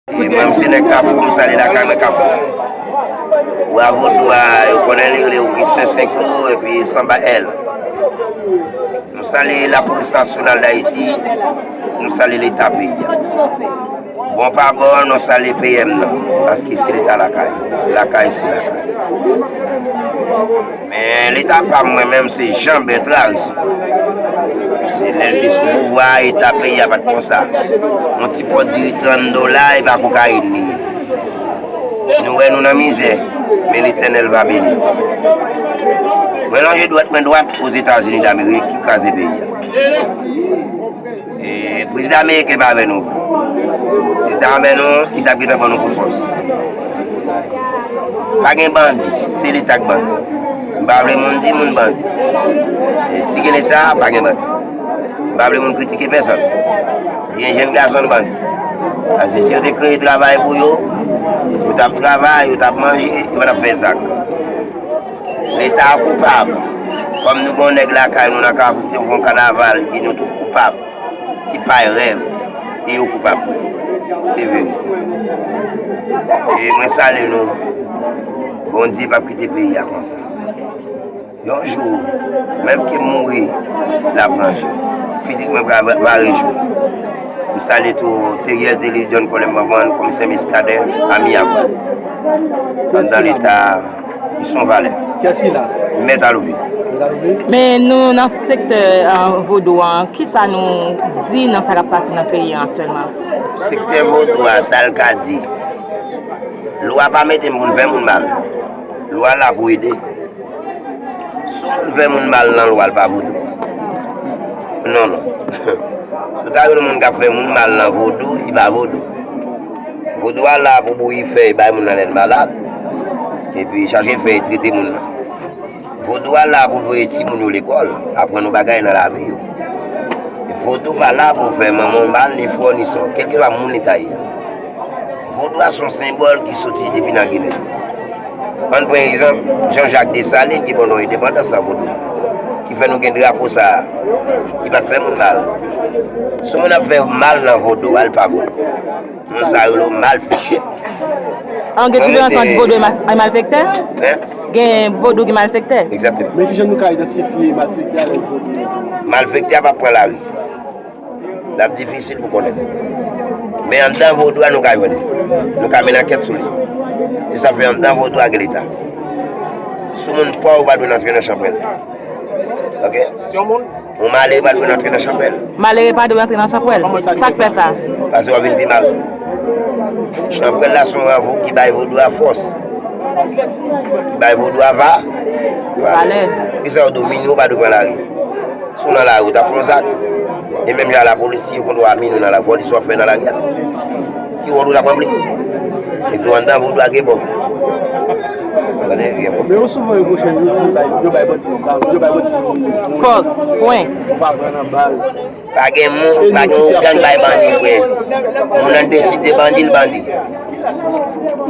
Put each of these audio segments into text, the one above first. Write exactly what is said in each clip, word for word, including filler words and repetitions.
E mwen, m se nèg Kafou, m salye lakay mwen Kafou. Wa vodou a, yo konnen li rele Augustin Senko epi Sanba L. Nou salye Lapolis Nasyonal Dayiti, nou salye Leta peyi a. Bon pa bon, nou salye P M nan, paske se Leta lakay, lakay se lakay. Men Leta pa m mwen menm, se Jean Bertrand Aristide. Se lè l te sou pouvwa a, eta peyi a pa t konsa. Yon ti pòt diri trant dola, e pa kokayin li ye. Nou wè nou nan mizè, men Letènèl va beni nou. Mwen lonje dwèt mwen dwat Ozetazini Damerik ki kraze peyi a. E prezidan ameriken pa avè nou. Si l ta avè nou, li t ap gentan ban nou kout fòs. Pa gen bandi, se Leta k bandi. M pa vle moun di moun bandi. E si gen Leta, pa gen bandi. M pa vle moun kritike pèsonn. Di en jèn gason bandi. Paske si yo te kreye travay pou yo, yo t ap travay, yo t ap manje, yo pa t ap fè zak. Leta koupab. Kòm nou gen yon nèg lakay nou nan Kafou ki te fè yon kanaval, epi nou tout koupab. Ti pay rèv, e yo koupab. Se verite. E mwen salye nou. Bondye p ap kite peyi a konsa. Yon jou, menm ke m mouri, l ap ranje. Pitit mwen va, va, va rejwi. M salye tou Teriel Teli, John Colem Vanvan, Komisè Miskaden, Ami Abou. Anndan Leta, li se yon valè. Kiyès ki la? Mèt Alouvin. Mèt Alouvin. Men nou nan sektè, ah, vodou an, kisa nou di nan sa k ap pase nan peyi an aktyèlman? Sektè vodou a, sa l ka di? Lwa pa mete m pou n fè moun mal. Lwa la pou ede. Si yon moun fè moun mal nan lwa, l pa vodou. Non, non. Si w ta jwenn yon moun k ap fè moun mal nan vodou, li pa vodou. Vodou a la pou bouyi fèy bay moun nan lè l malad, epi chache fèy trete moun nan. Vodou a la pou l voye timoun yo lekòl, aprann yo bagay nan lavi yo. Vodou pa la pou fè manman w mal, ni frè w, ni sè w, kèlkeswa moun li ta ye. Vodou a se yon senbòl ki soti depi nan Ginen. Ann pran egzanp, Jean Jacques Dessalines ki ban nou endepandans nan vodou, ki fè nou gen drapo sa a, ki pa t fè moun mal. Si yon moun ap fè mal nan vodou a, li pa vodou. Moun sa yo rele w malfektè. An gen diferans ant vodou e mas- e malfektè? Hein? Gen vodou gen malfektè? Egzakteman. Men kijan nou ka idantifye malfektè avèk vodou? Malfektè a p ap pran lari. L ap difisil pou konnen. Men anndan vodou a, nou ka jwenn li. Nou ka mennen ankèt sou li. E sa fè anndan vodou a gen Leta. Si yon moun pòv, ou pa dwe antre nan chanpwèl. Ok? Si yon moun? Yon malere pa dwe antre nan chanpwèl. Malere pa dwe antre nan chanpwèl. Sa k fè sa? Paske w ap vin pi mal. Chanpwèl la se yon ranvou ki bay vodou a fòs. Ki bay vodou a va. Valè. Poukisa yo di w minwi w pa dwe pran lari? Si w nan lari, w t ap fè yon zak. E menm jan a lapolis, si yo konn w a minwi nan lari, vòl, sa w ap fè nan lari a? Ki wòl ou t ap ranpli? Epi w anndan vodou a gen bò. Tande byen, bò. Men yo souvan reproche nou, yo di, yo bay bandi zam, yo bay bandi fòs, pwen. Ou pa pran nan bal. Pa gen moun, pa gen yon gang bay bandi, frè. Moun nan deside bandi, l bandi.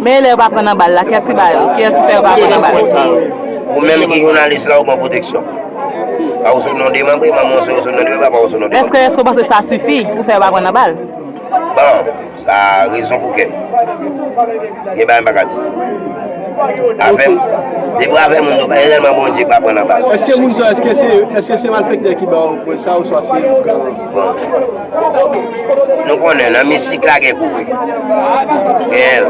Men lè yo pa pran nan bal la, kiyès ki ba yo? Kiyès ki fè yo pa pran nan bal? Ou menm ki jounalis la, ou pran pwoteksyon. Pa ou sot non demanbre, manman ou sot non demanbre, papa ou sot non demanbre. Èske, èske w panse sa sifi pou fè yo pa pran nan bal? Bon, sa rezon pou kè. Gen bagay m pa ka di. Avè m, depi w avè moun, nou pa, se sèlman Bondye k pa pran nan bal. Èske moun sa, èske se, èske se malfektè ki ba yo pwen sa, oswa se yon gang? Bon. Nou konnen, nan mistik la gen kouri. Gen,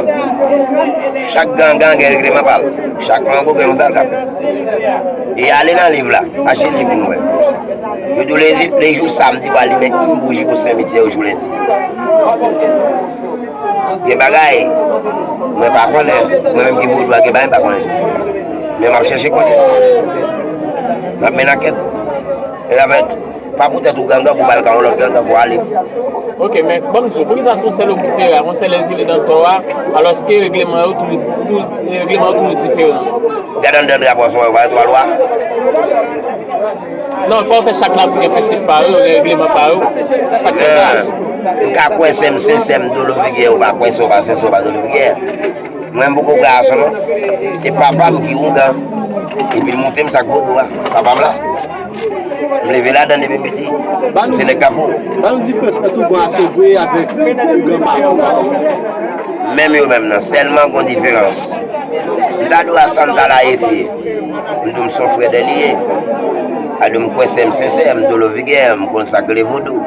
chak gang, gang gen regleman pa l. Chak mango gen yon sa l ka fè. E ale nan liv la, achte liv pou nou wè. Yo di w le, le jou samdi, w alimen yon bouji o simityè yo jou lendi. Gen bagay, mwen pa konnen, mwen menm ki vodou a, gen bagay m pa konnen tou. Men m ap chèche konnen. M ap mennen ankèt. E avèk, pa poutèt ou gangan pou w al ka yon lòt gangan pou w ale. Ok, men ban m di w, poukisa se yon sèl diferan, yon sèl Èzili nan tò a, alòske regleman yo tou, tou, regleman yo tou diferan? Gade anndan drapo a, se yon twa lwa. Non, kòman fè chak lakou gen prensip pa yo, gen regleman pa yo? Sa k fè sa? M ka kwè sè m sensè, m dolo figi, ou pa kwè sè w pa sensè, ou pa dolo figi. Mwen, m poko gason, non. Se papa m ki ougan. Epi l montre m sa k vodou a. Papa m la. M leve ladan depi m piti. M se nèg Kafou. Ban nou diferans ant ougan asegwe avèk ougan mafou. Menm yo menm nan, sèlman gon diferans. M ta di w a Santana Efye. M di w m son frè dè li ye. A di w m kwè sè m sensè, m dolo vigè, m konn sa k rele vodou.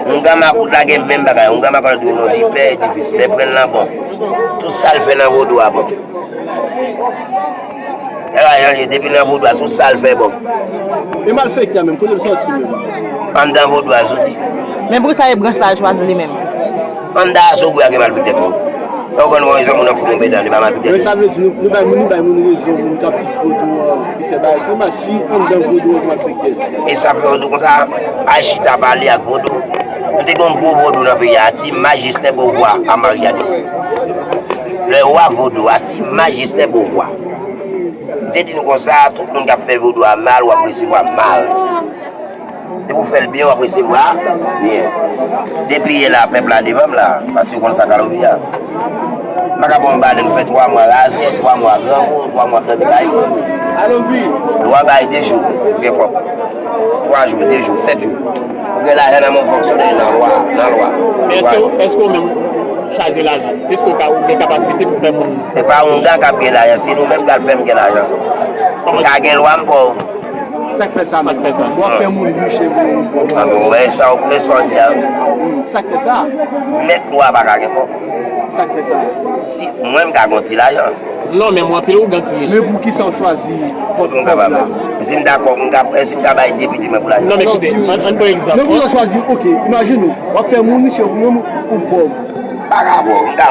Oungan Makout la gen menm bagay. Oungan Makout la di w non, li pè, li difis, men pran l nan bon. Tout sa l fè nan vodou a bon. E la jan l ye, depi nan vodou a, tout sa l fè bon. E malfektè a menm, kote l sòti menm? Anndan vodou a l soti. Men poukisa e branch sa l chwazi li menm? Anndan a Sogwe a gen malfektè tou. Ou konn yon rezon moun nan fout yon pedan, li pa malfektè. Men sa vle di nou, nou bay moun, nou bay moun rezon, moun k ap di vodou an, li fè bagay. Kòman si anndan vodou an gen malfektè? E sa fè vodou konsa, al chita pale ak vodou. Nou te gen yon gwo vodou nan peyi a, Ti Majestè Bovwa a Maryani. Le wa vodou a, Ti Majestè Bovwa. M te di nou konsa, tout moun k ap fè vodou a mal, w ap resevwa mal. Depi w fè l byen, w ap resevwa byen. Depi yè la, pèp la devan m la, paske w konn sa k al ouvri a. M pa ka ba w yon balèn, fè twa mwa razè, twa mwa grangou, twa mwa ap dòmi kay moun. Lwa bay de jou, ou gen kòb. Twa jou, de jou, sèt jou. Ou gen lajan nan men w fonksyonè nan lwa, nan lwa. Men èske, èske ou menm chaje lajan? Èske ou ka, ou gen kapasite pou fè moun? E pa oungan k ap gen lajan, se nou menm k al fè m gen lajan. M ka gen lwa, m pòv. Sa k fè sa menm? Sa k fè sa? W ap fè moun riche pou moun pòv. A bon, wè sa, wè sa w di a. Sa k fè sa? Mèt lwa pa ka gen kòb. Sa k fè sa? Si mwen m ka gen yon ti lajan. Non, men mwen anpil oungan ki riche. Men poukisa w chwazi pòv la? E si m dakò, m ka, e si m ka bay depite mwen pou lajan? Non, men kite, ann, ann pran egzanp. Men poukisa w chwazi, oke, imajine w, w ap fè moun riche pou moun ou pòv. Pa rapò, m ka